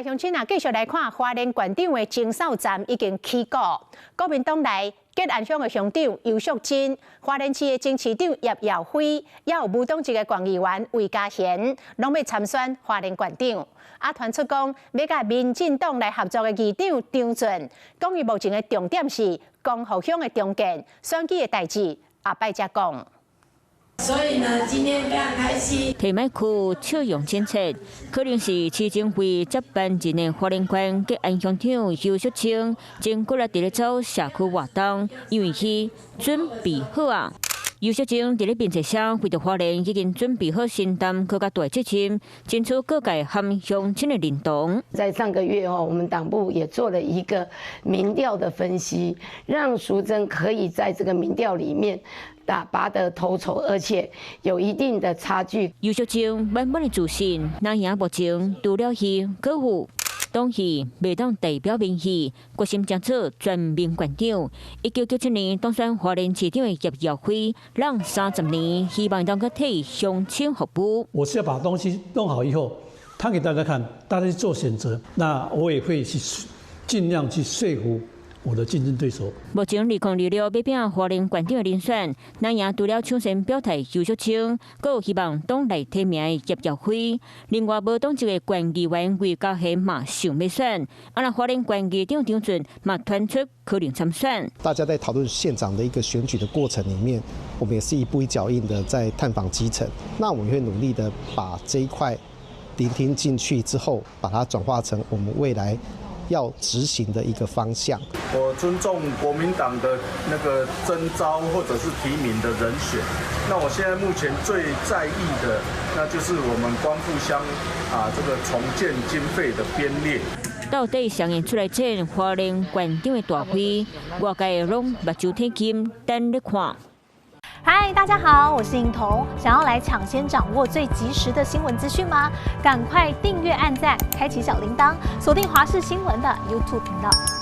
鄉親啊，繼續來看花蓮縣長的爭數站已經起鼓。國民黨內吉安鄉的鄉長游淑貞、花蓮市的前市長葉耀輝，也有無黨籍的縣議員魏家賢，攏欲參選花蓮縣長。啊，傳出講欲佮民進黨來合作的議長張俊，講伊目前的重點是光復鄉的重建，選舉的代誌後擺才講。所以呢，今天非常開心。提麥克笑容親切，可能是市政會接班人的花蓮縣吉安鄉長游淑清，真骨力佇咧走社區活動，因為伊準備好啊。游淑清佇咧面冊上為著花蓮已經準備好承擔閣較大責任，爭取各界和鄉親的認同。在上個月哦，我們黨部也做了一個民調的分析，讓淑珍可以在這個民調裡面打拔得頭籌，而且有一定的差距。游淑清滿滿的自信，那贏目前除了伊，閣有黨意袂當代表民意，決心爭做全民縣長。1997年當選花蓮市長的葉耀輝，讓30年希望當閣替鄉親服務。我是要把東西弄好以後，攤給大家看，大家去做選擇。那我也會去盡量去說服我的競爭對手。目前2026欲拼花蓮縣長的人選，咱也除了搶先表態游淑清，閣有希望黨內提名的葉耀輝。另外，無黨籍的縣議員魏家賢嘛想欲選，啊，若花蓮縣議長張俊嘛傳出可能參選。大家在討論縣長的一個選舉的過程裡面，我們也是一步一腳印的在探訪基層。那我們會努力的把這一塊聆聽進去之後，把它轉化成我們未來要執行的一個方向。我尊重國民黨的那個徵召或者是提名的人選。那我現在目前最在意的，那就是我們光復鄉啊這個重建經費的編列。到底誰會出來爭花蓮縣長的大位？外界攏目睭提金等咧看。嗨，大家好，我是颖彤。想要來搶先掌握最及時的新聞資訊嗎？趕快訂閱、按讚、開啟小鈴鐺，鎖定華視新聞的 YouTube 頻道。